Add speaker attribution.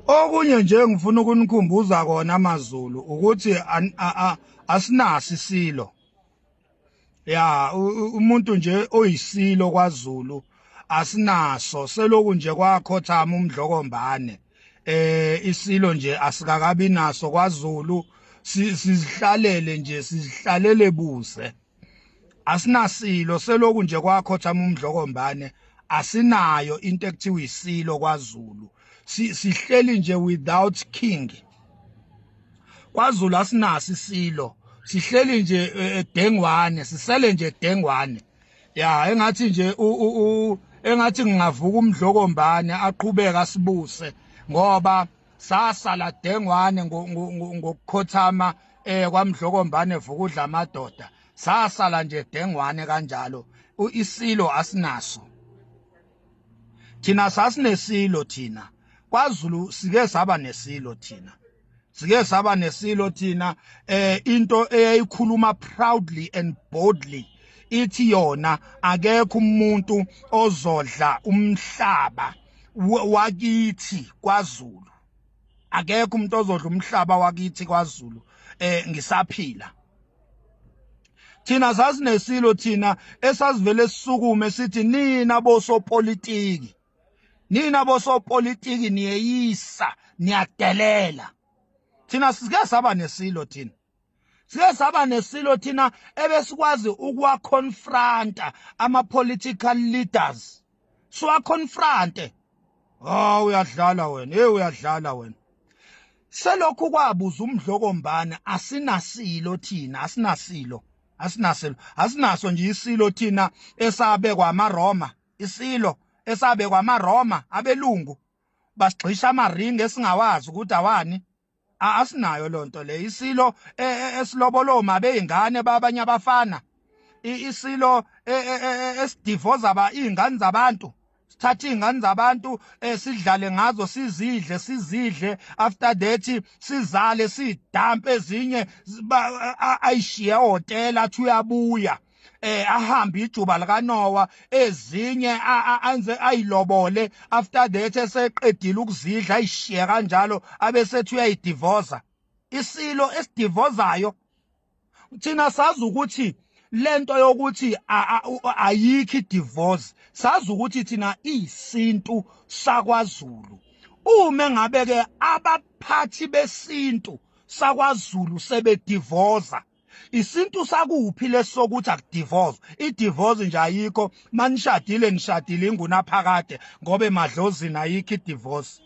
Speaker 1: Okunye nje ngifuna ukunikhumbuza kona amaZulu ukuthi asinaso isilo. Ya, umuntu nje oyisilo kwaZulu asinaso, seloku nje kwakhothama uMdlokombane. Isilo nje asikakabi naso kwaZulu, sizihlalele nje, sizihlalele buze. Asinasilo, seloku nje kwakhothama uMdlokombane, asinayo into ekuthiwa isilo kwaZulu. Sihleli nje without king. KwaZulu asinaso isilo, sihleli nje edengwane, sisele nje edengwane. Ya, engathi nje engathi ngingavuka uMdlokombane aqhubeka sibuse, ngoba sasala dengwane ngokukhothama kwaMdlokombane vukudla amadoda, sasala nje dengwane kanjalo. Isilo asinaso thina, sasinesilo thina kwaZulu, sike saba nesilo thina, sike saba nesilo thina, into eyayikhuluma proudly and boldly, ithi yona akekho umuntu ozodla umhlaba wakithi kwaZulu, akekho umuntu ozodla umhlaba wakithi kwaZulu ngisaphila. Thina sasinesilo thina esasivele sisukume sithi, nina bosopolitiki, nina bosopolitiki niyeyisa, niyadelela. Thina sike saba nesilo thina, sike saba nesilo thina ebesikwazi ukuwaconfronta ama-political leaders, siwaconfronte. Oh, uyadlala wena, hey, uyadlala wena. Selokhu kwabuza uMdlokombane asinasilo thina, asinasilo, asinasilo, asinaso nje isilo thina esabekwa amaRoma, isilo esabekwa amaRoma, abelungu basigxisha amaringi esingawazi ukuthi awani. Asinayo lonto le, isilo esiloboloma beyingane babanye abafana, isilo esidivoza ba izingane zabantu, sithatha izingane zabantu, sidlale ngazo, sizidle, sizidle, after that sizale, sidampe ezinye, ayishiye ehotela, athi uyabuya, ahambe ijuba likaNoah, ezinye anze ayilobole, after that eseqedile ukuzidla ayishiye kanjalo, abesethi uyayidivoza. Isilo esidivozayo thina sazi ukuthi lento yokuthi ayikho idivorce, sazi ukuthi thina isintu sakwaZulu, uma ngabe ke abaphathi besintu sakwaZulu sebedivoza, isintu sakuphi lesokuthi akudivorce? Idivorce nje ayikho, manishadile nishadile ingunaphakade, ngoba emadlozini ayikho idivorce.